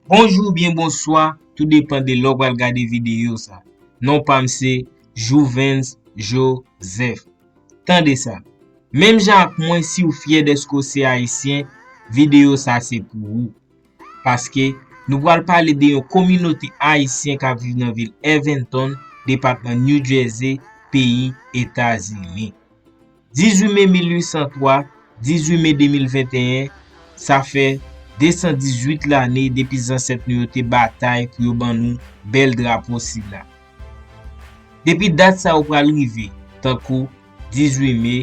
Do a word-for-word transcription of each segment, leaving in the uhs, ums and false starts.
Bonjou oubyen bonswa, tou depann de lè w pral gade videyo sa. Non pa m se Jouvens Joseph. Tande sa. Menm jan ak mwen, si w fyè dèske w se ayisyen, videyo sa se pou ou. Paske nou pral pale de yon kominote ayisyen k ap viv nan vil Evanston, depatman New Jersey, peyi Etazini. Dizuit me mil uit san twa, dizuit me de mil venteyen, sa fè de san dizuit lane depi zansèt nou yo te batay pou yo ban nou bèl drapo sila. Depi dat sa yo pral rive, tankou dizuit me,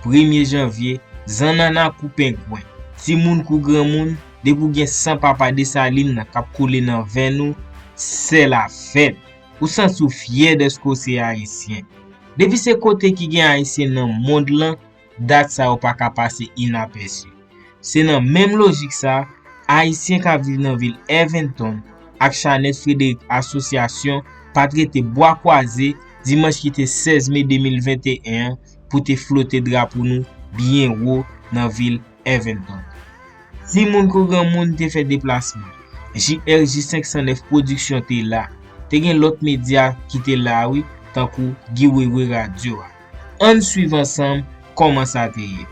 premye janvye, zannanna kou pengwen, timoun kou granmoun, depi w gen san papa Desalin nan k ap koule nan venn ou, se lafèt. Ou santi w fyè dèske w se ayisyen. Depi se kote ki gen ayisyen nan mond lan, dat sa yo pa ka pase inapèsi. Se nan menm lojik sa, ayisyen k ap viv nan vil Evanston ak Chanette Frederick Asosyasyon pa t rete bwa kwaze dimanch ki te sèz me de mil venteyen an pou te flote drapo nou byen wo nan vil Evanston. Timoun kou granmoun te fè deplasman. J R J senk san nèf Pwodiksyon te la. Te gen lòt medya ki te la wi, tankou Guy Wewe Radyo a. Ann swiv ansanm kòman sa te ye.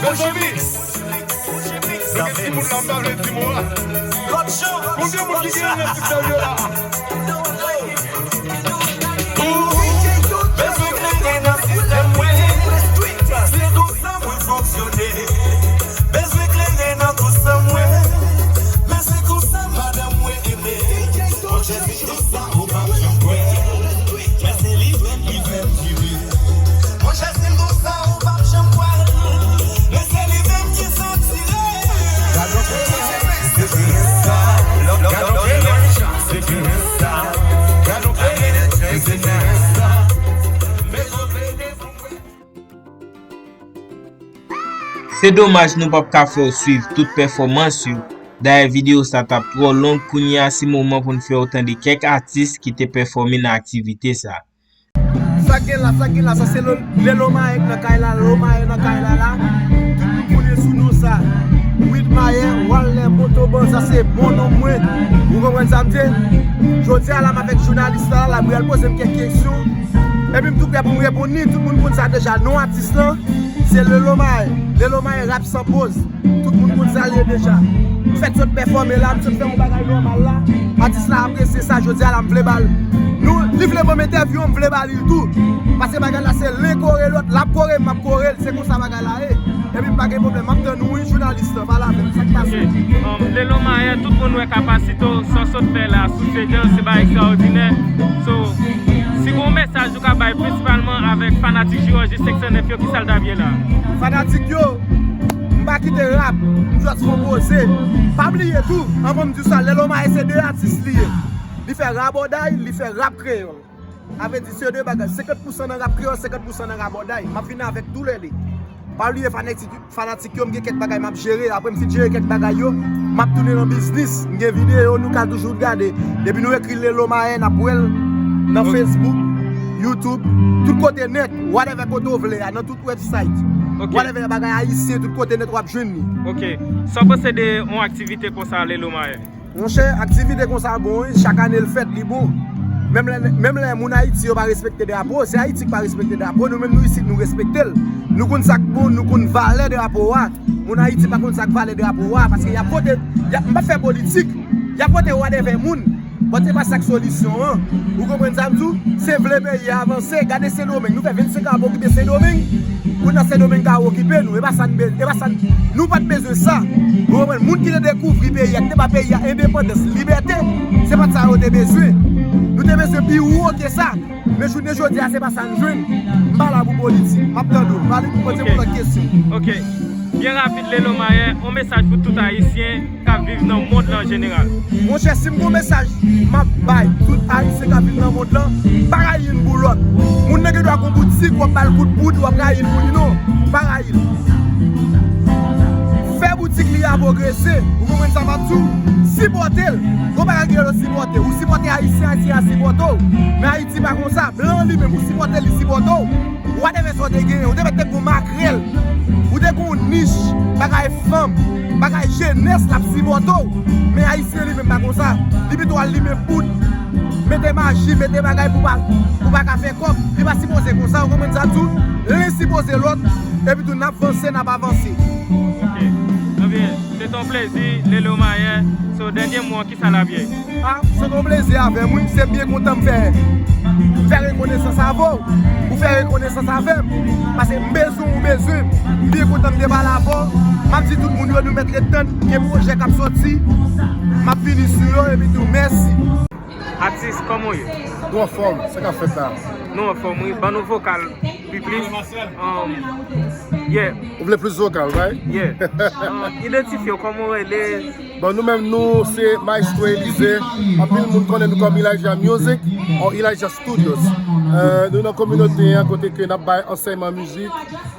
Mezanmi, Sa fè timoun nan pa vle di mo a. Konbyen moun ki gen nan sistèm yo la? Bezwen klere nan sistèm mwen. Se konsa mwen fonksyone. Bezwen klere nan tout sa mwen. Men se konsa madanm mwen eme. Monchè, se tout sa ou p ap janm kwè. Men se li menm ki fè m vibre. Monchè, si m di w sa, ou p ap janm kwè l. Men se li menm ki santi l. Gad yon peyi, se P S A. Gad yon peyi, se P S A. Gad yon peyi, se P S A. Se domaj nou p ap ka fè w swiv tout pèfòmans yo. Dayè videyo sa t ap twò long, kounye a se moman pou n fè w tande kèk atis ki te pèfòme nan aktivite sa. Sa k gen la, sa k gen la, sa se Lelo Maye k nan kay la, Lelo Maye nan kay la la. Tout moun konnen sou non sa. Wid Maye, Walè Motoban, sa se bon non mwen. Ou konprann sa m di? Jodi a la m avèk jounalis la, la pou y al poze m kèk kesyon. Epi m tou prè pou m reponn li, tout moun konn sa deja, non atis lan. Se Lelo Maye. Lelo Maye rap san poz. Tout moun konn sa l ye deja. M fèk sot pèfòme la, m sot fè yon bagay nòmal la. Atis la apresye sa, jodi a la m vle ba l. Nou, li vle ban m entèvyou an, m vle ba li l tou. Paske bagay la se len kore lòt, l ap kore m, m ap kore l, se konsa bagay la ye. Epi m pa gen pwoblèm, m ap tann ou wi, jounalis lan, pale avè m, sa k pase? Ok. Um, Lelo Maye, tout moun wè kapasite w, sa w sot fè la, sou sèn an, se bagay ekstraòdinè. So, si gon mesaj ou ka bay prensipalman avèk fanatik J R J senk san nèf yo, ki sa l t ap ye la? Fanatik yo, m pa kite rap, m just konpoze. Pa bliye tou, anvan m di sa, Lelo Maye se de atis li ye. Li fè rabòday, li fè rap kreyòl. Sa vle di se de bagay, senkant pousan nan rap kreyòl, senkant pousan nan rabòday. M ap vin avèk toulède. Pa bliye fanatik, fanatik yo, m gen kèk bagay m ap jere. Apre m fin jere kèk bagay yo, m ap tounen nan biznis. M gen videyo, nou ka toujou gade. Depi nou ekri Lelo Maye, n ap wè l nan Facebook, YouTube, tout kote nèt, whatever kote w vle a, nan tout website. Ok. Whatever bagay ayisyen, tout kote nèt w ap jwenn li. Ok. Sa w panse de yon aktivite konsa, Lelo Mayè? Monchè, aktivite konsa bon, wi. Chak ane l fèt, li bon. Menm lè, menm lè moun Ayiti yo pa respekte drapo, se Ayiti ki pa respekte drapo, nou menm nou isit nou respekte l. Nou konn sa k bon, nou konn valè drapo a. Moun Ayiti pa konn sa k valè drapo a, paske y ap vote, y ap, m p ap fè politik, y ap vote whatever moun. But se pa sa k solisyon an. Ou konprann sa m di w? Se vle peyi a avanse. Gade Sendomeng. Nou fè vennsenk an ap okipe Sendomeng. Kounye a Sendomeng ka okipe nou. E pa sa n be-, e pa sa n, nou pa t bezwen sa. Ou konprann? Moun ki te dekouvri peyi a, ki te ba peyi a endepandans, libète, se pa t sa yo te bezwen. Nou te bezwen pi wo ke sa. Men jounen jodi a, se pa sa n jwenn. M pa la pou politik. M ap tande w. Pale pou poze m yon lòt kesyon. Ok. Byen rapid, Lelo Mayè, yon mesaj pou tout Ayisyen k ap viv nan mond lan an jeneral. Monchè, si m gon mesaj m ap bay tout Ayisyen k ap viv nan mond lan, pa rayi youn pou lòt. Moun nan gen dwa gon boutik, w ap ba l kout poud, w ap rayi l pou li, non. Pa rayi l. Fè boutik li a pwogrese. Ou konprann sa m ap di w? Sipòte l. Gon bagay ki rele sipòte. Ou sipòte Ayisyen, Ayisyen a sipòte w. Men Ayiti pa konsa. Blan an li menm, ou sipòte l, li sipòte w. Whatever sa w te genyen, ou te mèt te gon makrèl, ou te gon nich, bagay fanm, bagay jenès, l ap sipòte w. Men Ayisyen li menm pa konsa. Li pito al limen poud, mete maji, mete bagay pou pa, pou pa ka fè kòb. Li pa sipoze konsa, ou konprann sa m di w? Len sipoze lòt, epi tou n ap vanse, n ap avanse. Ok. Ebyen, se t on plezi, Lelo Mayè. So, dènye mo an, kisa l ap ye? A, se yon plezi avè m, wi. Se byen kontan m fè, fè rekonesans avè w. Ou fè rekonesans avè m. Paske m bezwen w, ou bezwen m. M byen kontan m te pale avè w. M ap di tout moun yo, nou mèt ret tann. Gen pwojè k ap soti. M ap vini sou yo, epi tou, mèsi. Atis, kòman w ye? Nou anfòm, sa k ap fèt la? Nou anfòm, wi. Ban nou vokal pi plis. Um, yeah. Ou vle plis vokal, right? Yeah. Um, idantifye w, kòman w rele? Bon, nou menm, nou se Maestro Elize. Anpil moun konnen nou kòm Elijah Music or Elijah Studios. Euh, nou nan kominote an kote ke n ap bay ansèyman mizik.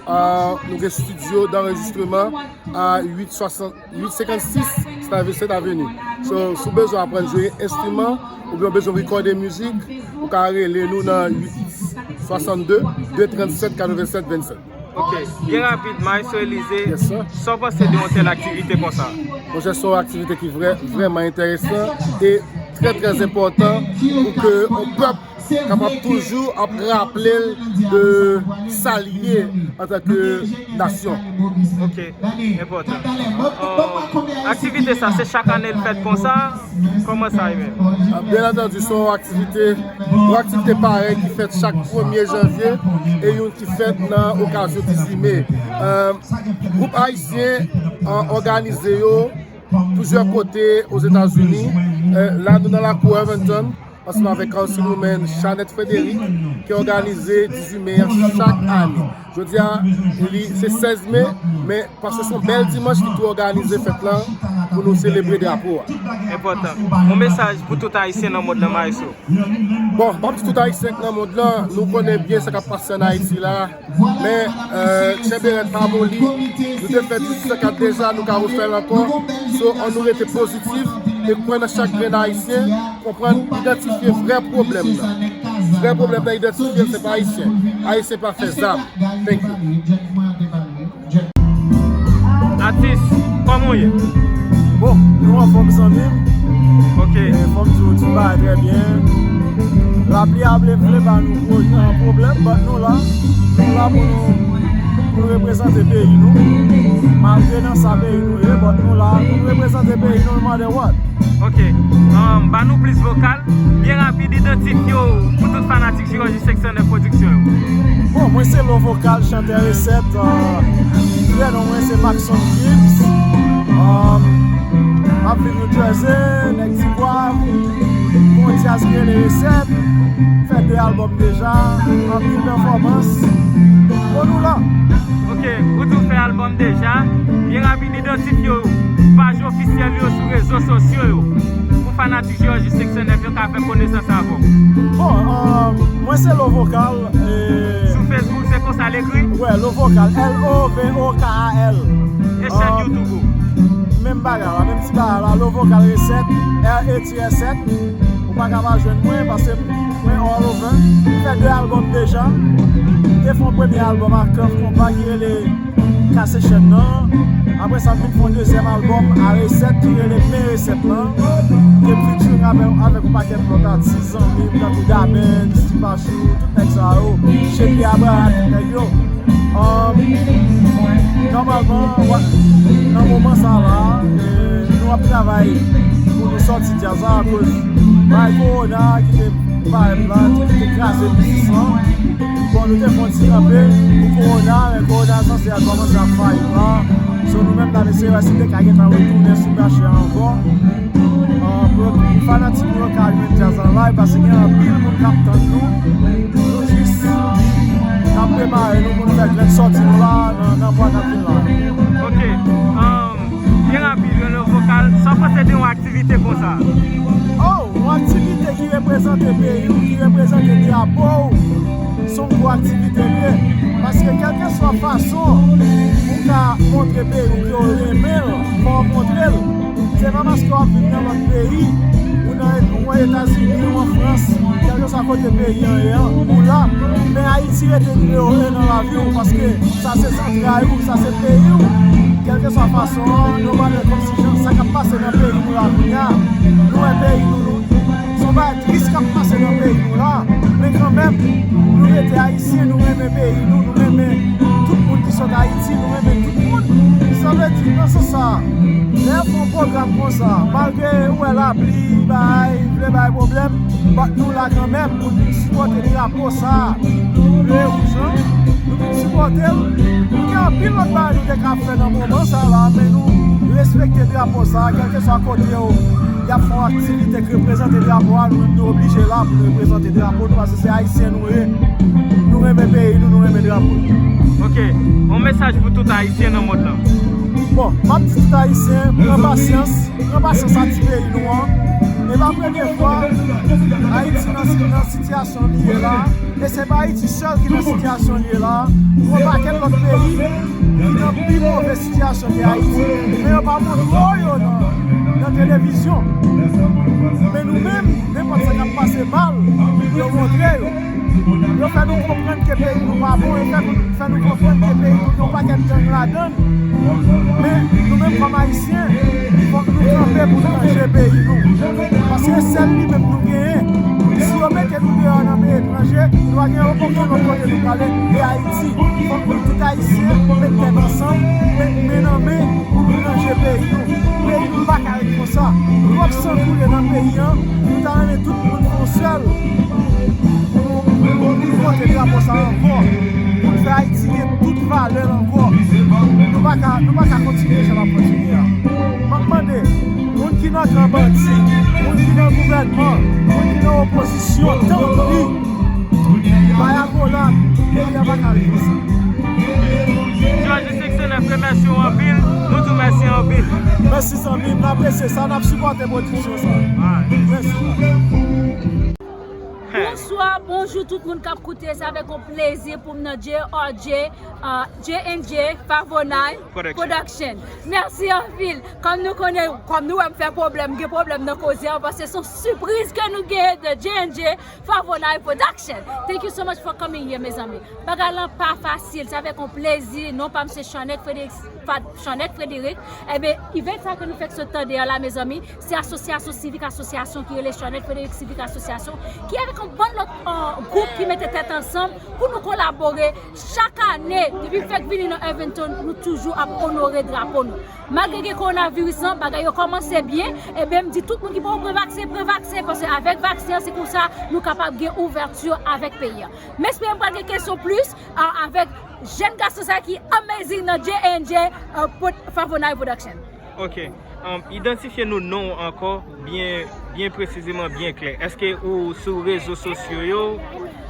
Euh, nou gen estidyo danrejistreman a uit swasant, uit senkannsis Stuyvesant Avenue. So, si w bezwen aprann jwe enstriman oubyen w bezwen rekòde mizik, ou ka rele nou nan uit swasannde, de trannsèt, katrevennsèt vennsèt. Ok, byen rapid, Maestro Elize, yes, sir, sa w panse de yon tèl aktivite konsa? Monchè, se yon aktivite ki vrè, vrèman enteresan e trè, trè enpòtan pou ke yon pèp kapab toujou ap raple l de sa l ye antanke nasyon. Ok, enpòtan. Euh, aktivite sa, se chak ane l fèt konsa? Kòman sa ye menm? Ah, byen antandi, se yon aktivite, yon aktivite parèy ki fèt chak premye janvye e youn ki fèt nan okazyon dizuit me. Euh, gwoup ayisyen, euh, òganize yo plizyè kote Ozetazini. Euh, la, nou nan lakou Irvington, ansanm avèk Councilwoman Jeannette Frédéric, ki òganize dizuit me an chak ane. Jodi a, li se sèz me, men paske se yon bèl dimanch, li tou òganize fèt lan pou nou selebre drapo a. Enpòtan. Yon mesaj pou tout Ayisyen nan mond lan, Maestro. Bon, m ap di tout Ayisyen k nan mond lan, nou konnen byen sa k ap pase ann Ayiti la. Men, euh, tchenbe rèd, pa moli. Nou te fè dizuit senkant deja, nou ka refè l ankò. So, ann nou rete pozitif e kwè nan chak grenn Ayisyen, konprann, idantifye vrè pwoblèm nan. Vrè pwoblèm nan, idantifye l, se pa Ayisyen. Ayisyen pa fè zam. Thank you. Atis, kòman w ye? Bon, nou anfòm, zanmi m. Ok. E, fò m di w, tout bagay trè byen. Lapli a vle, vle ba nou pwo-, pwoblèm, but nou la. Nou la pou nou, pou n reprezante peyi nou. Malgre nan sa peyi nou ye, but nou la pou n reprezante peyi nou, no matter what. Ok. Um, ba nou plis vokal. Byen rapid, idantifye w pou tout fanatik Jiroji senk san nèf Pwodiksyon yo. Bon, mwen se Lo Vokal, chantè Resèt. Euh, vrè non mwen se Maxon Gibbs. Euh, m ap viv New Jersey, nèg Ti Pwav, gon djaz ki rele Resèt. Fè de albòm deja, anpil pèfòmans. Bon, nou la. Ok, ou di w fè albòm deja. Byen rapid, idantifye w. Paj ofisyèl yo sou rezo sosyo yo. Pou fanatik Jiroji senk san nèf yo ka fè konesans avè w. Bon, euh, mwen se Lo Vokal. E sou Facebook, se konsa l ekri? Wè, Lo Vokal, L O V O K A L. E chèn, euh, YouTube ou? Menm bagay la, menm ti bagay la, Lo Vokal Resèt, R E T S E T. Ou pa ka pa jwenn mwen, paske mwen all over. M fè de albòm deja. te fè yon premye albòm ak Clef Konpa ki rele Kase Chèn nan. Apre sa, m vin fè yon dezyèm albòm a resèt ki rele Men Resèt lan. Ke m featuring avè, avèk yon pakèt lòt atis, zanmi m, tankou Dabens, Ti Pachou, tout nèg sa yo. Cheke Abraham, tout nèg yo. Um, nòmalman, wa- nan moman sa la, eh, nou ap travay pou nou sòti djaz la akoz bay kowona ki te parèt la, ki te kraze biznis lan. Bon, nou te fè yon ti kanpe pou kowona, men kowona sanse al kòmanse ap fayit la. So, nou menm la, mesye, wè si te ka gentan retounen sou mache a ankò. Ah, pou yo, pou fanatik nou yo ka jwenn djaz an live, paske gen anpil moun k ap tann nou. Nou jis n ap prepare nou pou nou fè grenn sòti nou la nan, nan mwa k ap vin la. Ok. Um, byen rapid, Reno Vokal, sa w panse de yon aktivite konsa? Oh, yon aktivite ki reprezante peyi w, ki reprezante drapo w, se yon gwo aktivite l ye. Paske kèlkeswa fason ou ka montre peyi w ke w renmen l, fò w montre l. Se pa paske w ap viv nan lòt peyi, ou nan ou an Etazini, ou an Frans, kèlkeswa kote peyi an ye an, ou la. Men Ayiti rete nimewo en nan lavi w, paske sa se zantray ou, sa se peyi w. Kèlkeswa fason an, nou pa lè kòmsi jan sa k ap pase nan peyi nou la kounye a. Nou wè peyi nou, nou, se yon bagay tris k ap pase nan peyi nou la. Men kanmenm, nou rete Ayisyen, nou renmen peyi nou, nou renmen tout moun ki sot Ayiti, nou renmen tout moun. Sa vle di, nan sans sa, lè yo fè yon pwogram konsa, malgre ou wè lapli, bay, vle bay pwoblèm, but nou la kanmenm pou nou sipòte drapo sa a. Vle ou jan, nou vin sipòte l. Nou gen anpil lòt bagay nou te ka fè nan moman sa la, men nou respekte drapo sa a, kèlkeswa kote yo, y ap fè yon aktivite k reprezante drapo a, nou menm nou oblije la pou nou reprezante drapo nou, paske se Ayisyen nou ye. Nou renmen peyi nou, nou renmen drapo nou. Ok, yon mesaj pou tout Ayisyen nan mond lan. Bon, m ap di tout Ayisyen, pran pasyans, pran pasyans ak ti peyi nou an. E pa premye fwa Ayiti nan, nan sitiyasyon li ye la. E se pa Ayiti sèl ki nan sitiyasyon li ye la. Yon pakèt lòt peyi ki nan pi move sitiyasyon ke Ayiti. Men yo pa montre yo nan, nan televizyon. Men nou menm, nenpòt sa k ap pase mal, yo montre yo. Yo fè nou konprann ke peyi nou pa bon, yo fè, fè nou konprann ke peyi nou gen yon pakèt gang ladan l. Men nou menm kòm Ayisyen, fòk nou kanpe pou n ranje peyi nou. Paske se sèl li menm nou genyen. Si yo mete nou deyò nan men etranje, nou pa gen okenn lòt kote nou prale, e Ayiti. Fòk nou tout Ayisyen met tèt ansanm, met men nan men pou nou ranje peyi nou. Peyi nou pa ka ret konsa. Twòp san koule nan peyi an, nou ta renmen tout moun fè yon sèl pou nou, pou nou, pou nou monte drapo sa ankò, pou n fè Ayiti gen tout valè l ankò. Nou pa ka, nou pa ka kontinye jan n ap kontinye a. M ap mande, moun ki nan kan bandi, moun ki nan gouvènman, moun ki nan opozisyon, tanpri, bay akolad, peyi a pa ka ret konsa. Jòji Seksyon nèf remèsye w anpil, nou di w mèsi anpil. Mèsi zanmi m, n apresye sa, n ap sipòte pwodiksyon sa. Mèsi. Bonswa, bonjou tout moun k ap koute, se avèk yon plezi pou m nan J R J, uh, J and J Favonay Production. Mèsi anpil. Kòm nou konnen, kòm nou wè m fè pwoblèm, gen pwoblèm nan koze an, paske se yon sipriz ke nou genyen de J and J Favonay Production. Thank you so much for coming here, mezanmi. Bagay lan pa fasil, se avèk yon plezi. Non pa m se Chanette Frédéric, Fa- Chanette Frédéric. Ebyen, event sa ke nou fèk sot tande an la, mezanmi, se asosyasyon sivik asosyasyon ki rele Chanette Frédéric Civic Association, ki avèk yon bann lòt, euh, gwoup ki mete tèt ansanm pou nou kolabore. Chak ane, depi m fèk vini nan Irvington, nou toujou ap onore drapo nou. Malgre gen kowonaviris lan, bagay yo kòmanse byen, ebyen, m di tout moun ki poko pran vaksen, pran vaksen, paske avèk vaksen an, se konsa nou kapab gen ouvèti avèk peyi a. M espere m pral gen kesyon plis, a, avèk jèn gason sa ki amazing nan J and J, a, Pod- Favonay Production. Ok. Um, idantifye nou non w ankò byen, byen presizeman, byen klè. Èske ou sou rezo sosyo yo?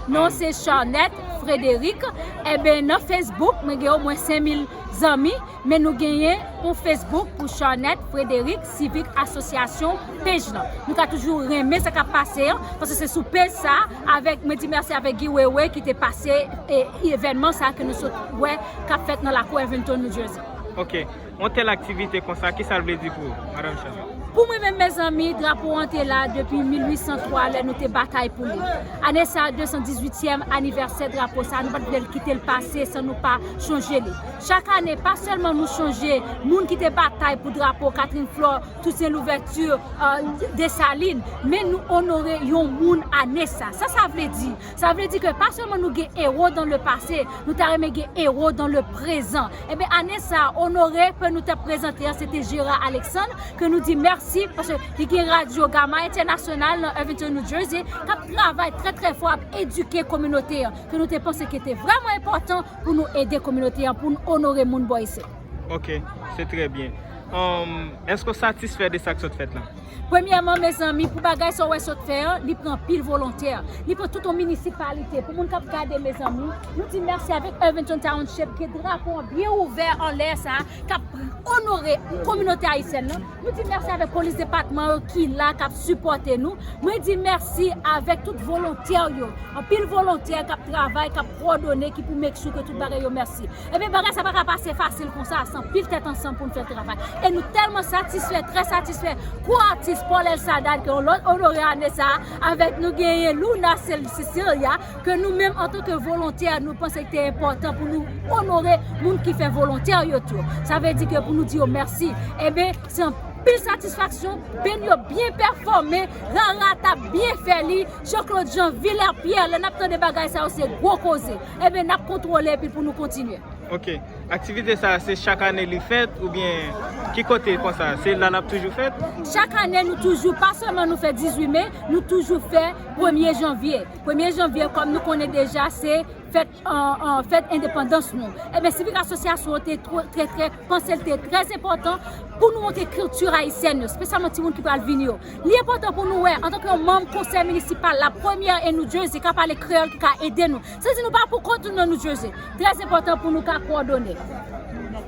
Non, um, se Chanette Frédéric. Ebyen, nan Facebook, mwen gen omwen senk mil zanmi, men nou genyen yon Facebook pou Chanette Frédéric Civic Association page lan. Nou ka toujou renmen sa k ap pase an, paske se sou page sa, avèk, mwen di mèsi avèk Guy Wewe ki te pase, e, evènman sa ke nou sot wè k ap fèt nan lakou Irvington, New Jersey. Ok. Yon tèl aktivite konsa, kisa l vle di pou ou, Madanm Chanette? Pou mwen menm, mezanmi, drapo an te la depi mil uit san twa, lè nou te batay pou li. Ane sa, de san dizuityèm anivèsè drapo sa, nou pa t vle l kite l pase san nou pa chonje li. Chak ane, pa sèlman nou chonje moun ki te batay pou drapo Catherine Flore, Toussaint Louverture, euh, Dessalines, men nou onore yon moun ane sa. Sa sa vle di? Sa vle di ke pa sèlman nou gen ewo dans le passé, nou ta renmen gen ewo dans le présent. Ebyen, ane sa, onore ke nou te prezante an, se te Gérard Alexandre, ke nou di mèsi, paske li gen radyo Gama Entènasyonal nan Irvington, New Jersey, k ap travay trè, trè fò, ap edike kominote an, ke nou te panse ke te vrèman enpòtan pou nou ede kominote an, pou nou onore moun bò isit. Ok, se trè byen. Um, èske w satisfè de sa k sot fèt la? Premyèman, mezanmi, pou bagay sa w wè sot fè an, li pran anpil volontè. Li pran tout yon minisipalite. Pou moun k ap gade, mezanmi, nou di mèsi avèk Irvington Township, ke drapo an byen ouvè anlè sa, k ap onore kominote ayisyèn nan. Nou di mèsi avèk polis depatman yo ki la, k ap sipòte nou. Mwen di mèsi avèk tout volontè yo. Anpil volontè k ap travay, k ap kwòdone, ki pou make sure ke tout bagay yo mèsi. Ebyen, bagay sa pa ka pase fasil konsa, se anpil tèt ansanm pou n fè travay. E nou tèlman satisfè, trè satisfè. Kou atis Paul Elsadad, ke nou onore ane sa, avèk nou genyen Luna Cecilia, ke nou menm, antanke volontè, nou panse ke te enpòtan pou nou onore moun ki fè volontè yo tou. Sa vle di ke pou nou di yo mèsi. Ebyen, se anpil satisfaksyon, band yo byen pèfòme, Rara t ap byen fè li, Jean Claude Jean, Villers Pierre, lè n ap tande bagay sa yo, se gwo koze. Ebyen, n ap kontwole epi pou nou kontinye. Ok. Aktivite sa a, se chak ane li fèt oubyen ki kote konsa? Se la l ap toujou fèt? Chak ane, nou toujou, pa sèlman nou fè dizuit me, nou toujou fè premye janvye. Premye janvye, kòm nou konnen deja, se fèt, an, an, fèt endepandans nou. Ebyen, Civic Association te twò, trè, trè, panse l te trè enpòtan pou nou montre kilti ayisyèn yo, espesyalman timoun ki pral vini yo. Li enpòtan pou nou wè, antanke yon manm konsèy minisipal, la premyè en New Jersey, ka pale kreyòl, ki ka ede nou. Se di nou pa poukont nou nan New Jersey. Trè enpòtan pou nou ka kwòdone.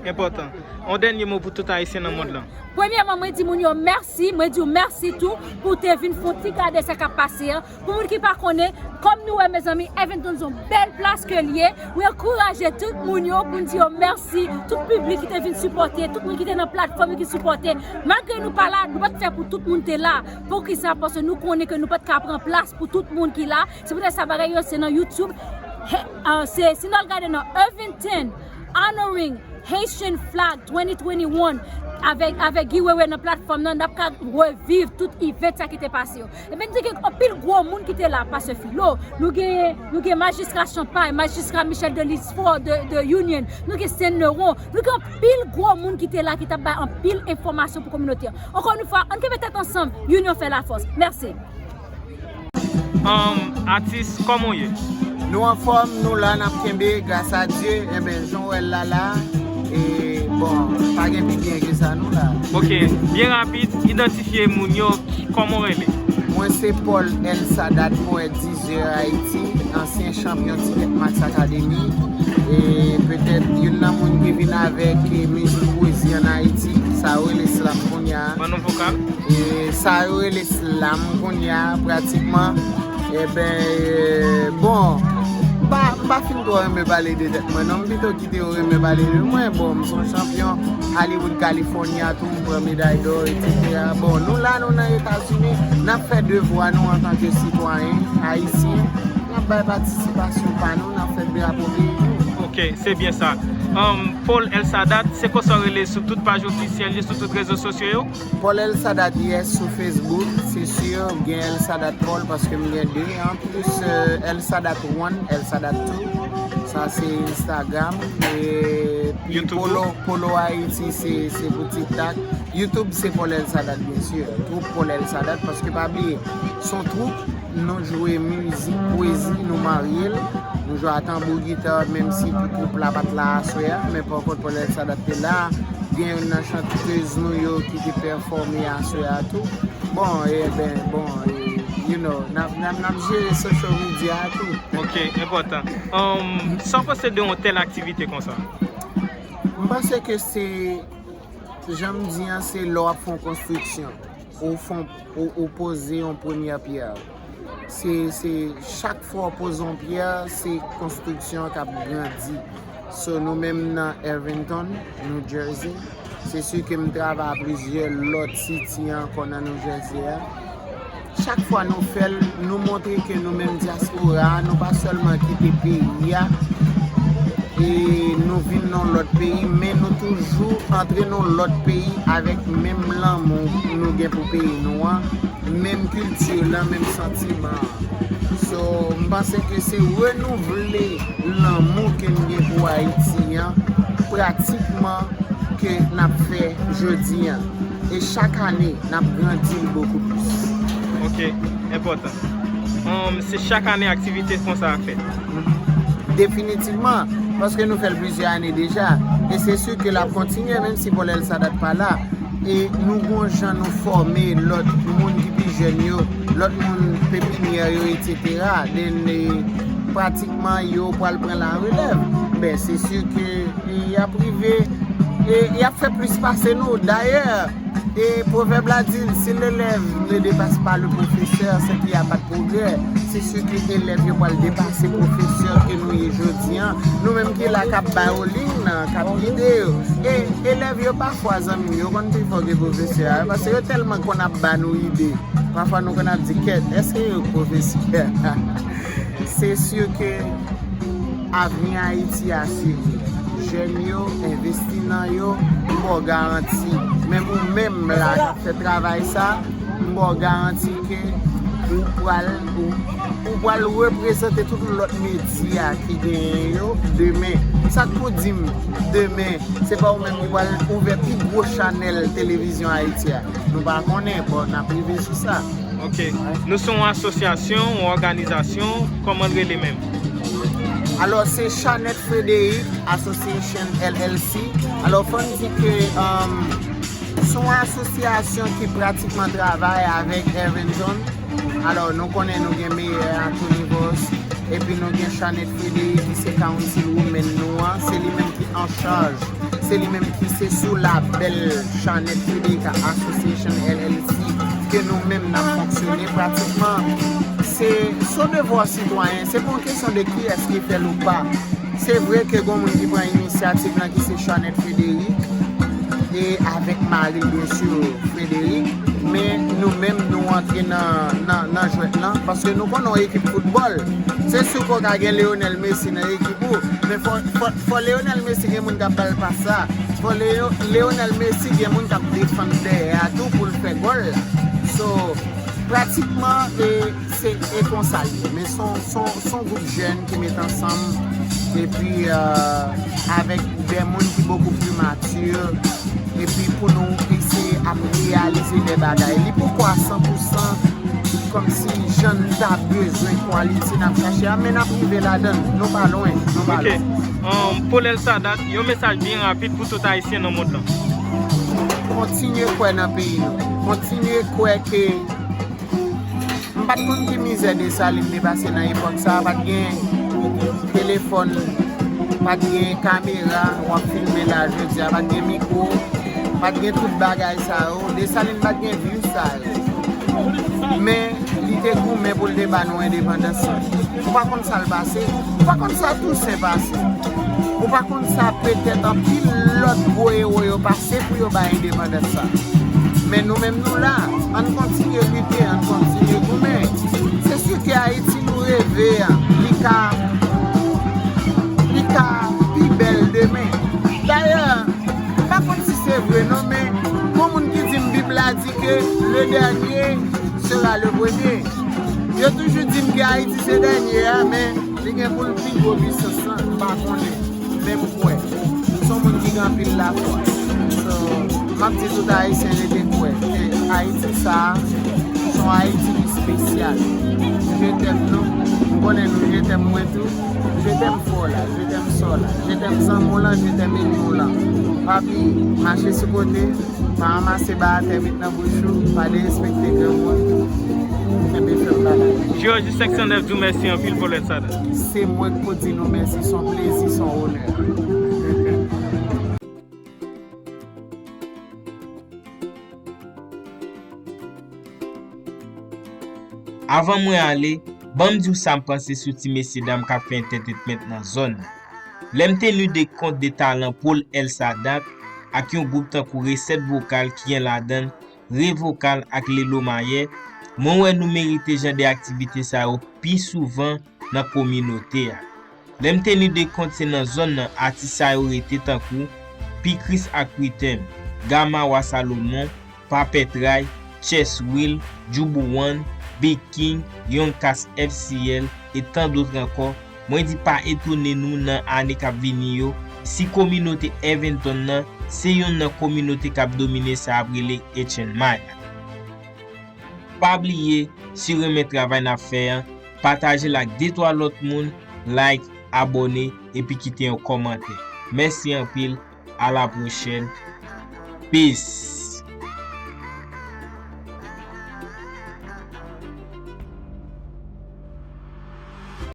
Enpòtan. Yon dènye mo pou tout Ayisyen nan mond lan. Premyèman, mwen di moun yo mèsi, mwen di w mèsi tou pou w te vin fè yon ti gade sa k ap pase an. Pou moun ki pa konnen, kòm nou wè, mezanmi, Irvington se yon bèl plas ke l ye. Mwen ankouraje tout moun yo pou n di yo mèsi, tout piblik ki te vin sipòte, tout moun ki te nan platfòm yo ki sipòte. Malgre nou pa la, nou pa t fè pou tout moun te la. Poukisa? Paske nou konnen ke nou pa t ka pran plas pou tout moun ki la. Se poutèt sa bagay yo se nan YouTube. He, ah, se, si n al gade nan Irvington, Honoring Haitian Flag twenty twenty-one, avèk, avèk Guy Wewe nan platfòm nan, n ap ka reviv tout event sa ki te pase yo. Ebyen, nou te gen anpil gwo moun ki te la, Pastè Filo, nou gen, nou gen Majistra Champagne, Majistra Michel Delisfort de, de Union, nou gen Saint Neron, nou gen anpil gwo moun ki te la, ki t ap bay anpil enfòmasyon pou kominote an. Ankò yon fwa, ann kenbe tèt ansanm, unyon fè lafòs. Mèsi. Um, atis, kòman w ye? Nou anfòm, nou la, n ap kenbe, gras a Dye. Enben, jan w wè l la la, e, bon, pa gen pi byen ke sa, nou la. Ok, byen rapid, idantifye moun yo, ki, kòman w rele? Mwen se Paul Elsadad, mwen Deezer Ayiti, ansyen chanpyon Ticket Max Academy, e petèt youn nan moun ki vin avèk, e, mizik pwezi ann Ayiti, sa yo rele slam kounye a. Ban nou vokal. E sa yo rele slam kounye a, pratikman. Eben, e, bon, m pa, m pa fin twò renmen pale de tèt mwen, non, m pito kite yo renmen pale de mwen. Bon, m se yon chanpyon Hollywood, California, tou, m pran meday dò, etsetera. Bon, nou la, nou nan Etazini, n ap fè devwa nou antanke sitwayen ayisyen, n ap bay patisipasyon pa nou, n ap fè drapo peyi nou. Ok, se byen sa. Um, Paul Elsadad, se konsa w rele sou tout paj ofisyèl yo, sou tout rezo sosyo yo? Paul Elsadad, yes, sou Facebook, se si, gen Elsadad Paul, paske m gen de, an plis, euh, Elsadad One, Elsadad Two, sa se Instagram, epi YouTube. Polo, Polo Haiti, se, se pou TikTok. YouTube, se Paul Elsadad, byen si. Twoup Paul Elsadad, paske pa bliye, se yon twoup, nou jwe mizik, pwezi, nou marye l. Nou jwe a tanbou, gita, menm si pou twoup la pa t la aswè a, men pa kont Paul Elsadad te la. Gen youn nan chantez nou yo ki te pèfòme aswè a tou. Bon, e ben, bon, e, you know, n ap, n ap, n ap jere social media a tou. Ok, enpòtan. Um, sa w panse de yon tèl aktivite konsa? M panse ke se, jan m di an, se lè w ap fè yon konstriksyon. Ou fè yon, ou, ou poze yon premyè pyè. Se, se, chak fwa w poze yon pyè, se konstriksyon an k ap grandi. So, nou menm nan Irvington, New Jersey, Se si ke m travay a plizyè lòt city ankò nan New Jersey a. Chak fwa nou fè l, nou montre ke nou menm dyaspora a, nou pa sèlman kite peyi a, e nou vin nan lòt peyi, men nou toujou antre nan lòt peyi avèk menm lanmou nou gen pou peyi nou an, menm kilti lan, menm santiman an. So, m panse ke se renouvle lanmou ke n gen pou Ayiti an, pratikman ke n ap fè jodi an. E chak ane, n ap grandi l bokou plis. Ok, enpòtan. Um, se chak ane aktivite konsa ap fèt? Definitivman, paske nou fè l plizyè ane deja. E se si ke l ap kontinye, menm si Paul Elsadat pa la. E nou gon jan nou fòme lòt moun ki pi jèn yo, lòt moun pepinyè yo, etsetera. Then, e, pratikman, yo pral pran larelèv. Ben, se si ke e y ap rive, e y ap fè plis pase nou. Dayè, e pwovèb la di, si l'élève ne dépasse pas le professeur, c'est qu'il n'y a pas de progrès. Se si ke elèv yo pral depase pwofesè ke nou ye jodi an. Nou menm ki la k ap bay yo liy nan, k ap gide yo. E elèv yo pafwa, zanmi m, yo konn pi fò ke pwofesè a, paske yo tèlman konn ap ba nou ide. Pafwa nou konn ap di, kèt, èske yo pwofesè? Se si ke avni Ayiti asire. Jèn yo, envesti nan yo, m ba w garanti. Menm ou menm la k ap fè travay sa, m ba w garanti ke ou pral, ou, ou pral reprezante tout lòt medya ki genyen yo demen. Sa k pou di m demen, se pa ou menm ki pral ouvè pi gwo chanèl televizyon Ayiti a? Nou pa konnen, bon, n ap rive sou sa. Ok. Nou se yon asosyasyon, yon òganizasyon, kòman l rele menm? Alò, se Chanette Frederick Association L L C. Alò, fò n di ke, um, se yon asosyasyon ki pratikman travay avèk Eventon. Alò, nou konnen nou gen Meyè Anthony Voss, epi nou gen Chanette Frederick ki se councilwoman nou an, se li menm ki an chaj, se li menm ki se sou labèl Chanette Frederick Association L L C ke nou menm n ap fonksyone. Pratikman, se, se yon devwa sitwayen, se pa yon kesyon de kiyès ki fè l ou pa. Se vre ke gon moun ki pran inisyativ lan ki se Chanette Frederick, e avèk mari l, byen si, Frederick, men nou menm nou antre nan, nan, nan jwèt lan, paske nou konnen yon ekip foutbòl, se si ke w ka gen Lionel Messi nan ekip ou, men fò, fò, fò Lionel Messi gen moun k ap ba l pas la, fò Leo-, Lionel Messi gen moun k ap defann dèyè a tou pou l fè gòl la. So, pratikman, e, se, e konsa l ye. Men se yon, se yon, se yon gwoup jèn ki met ansanm, epi, euh, avèk de moun ki bokou pli mati, epi pou nou eseye ap reyalize de bagay. Li poko a san pou san kòmsi jan n ta bezwen, quality n ap chache a, men n ap rive ladan l. Nou pa lwen, nou pa lwen. Ok. Um, Paul Elsadat, yon mesaj byen rapid pou tout Ayisyen nan mond lan. Kontinye kwè nan peyi nou. Kontinye kwè ke M pa t konn ki mizè Desalin te pase nan epòk sa a. Pa t gen telefòn, pa t gen kamera, w ap filme la jodi a, pa t gen mikwo, pa t gen tout bagay sa yo. Desalin pa t gen views sa yo. Men, li te goumen pou l te ba nou endepandans lan. Ou pa konn sa l pase, ou pa konn sa Tousen pase. Ou pa konn sa petèt anpil lòt gwo ewo yo pase pou yo bay endepandans sa. Men nou menm nou la, ann kontinye lite, ann kontinye goumen. Se si ke Ayiti nou reve a, li ka, li ka pi bèl demen. Dayè, m pa konn si se vre non, men gon moun ki di m Bib la di ke le dernier sera le premier. Yo toujou di m ke Ayiti se dènye a, men li gen pou l pi gwo pisans lan, m pa konnen. Men m kwè. M se yon moun ki gen anpil lafwa. So, m ap di tout Ayisyen rete kwè ke Ayiti sa a, se yon Ayiti ki espesyal. Je t'aime nou. M konnen nou je t'aime mwen tou. Je t'aime fò la, je t'aime sò la, je t'aime zanmi w lan, je t'aime enmi w lan. Papi, mache sou kote, pa ranmase ba atè met nan bouch ou, pa derespekte granmoun. Kenbe fèm bagay. Georgie senk san nèf di w mèsi anpil pou lè sa la. Se mwen k pou di nou mèsi, se yon plezi, se yon onè. Avan mwen ale, ban m di w sa m panse sou ti mesye dam k ap fè entertainment nan zòn nan. Lè m tenu de kont de talan Paul Elsadat ak yon gwoup tankou Resèt Vokal ki gen ladan l Re Vokal ak Lelo Mayè, mwen wè nou merite jan de aktivite sa yo pi souvan nan kominote a. Lè m teni de kont se nan zòn nan atis sa yo rete tankou Pikris ak Ritèm, Gama Wa Salomon, Papètray, Chess Wheel, Jubu One, Big King, Young Cats F C L, e tan dòt ankò, mwen di pa etone nou nan ane k ap vini yo si kominote Eventon nan se yonn nan kominote k ap domine sa ap rele H and M I la. Pa bliye, si w renmen travay n ap fè an, pataje l ak de twa lòt moun, like, abòne, epi kite yon kòmantè. Mèsi anpil, a la pwochèn. Peace.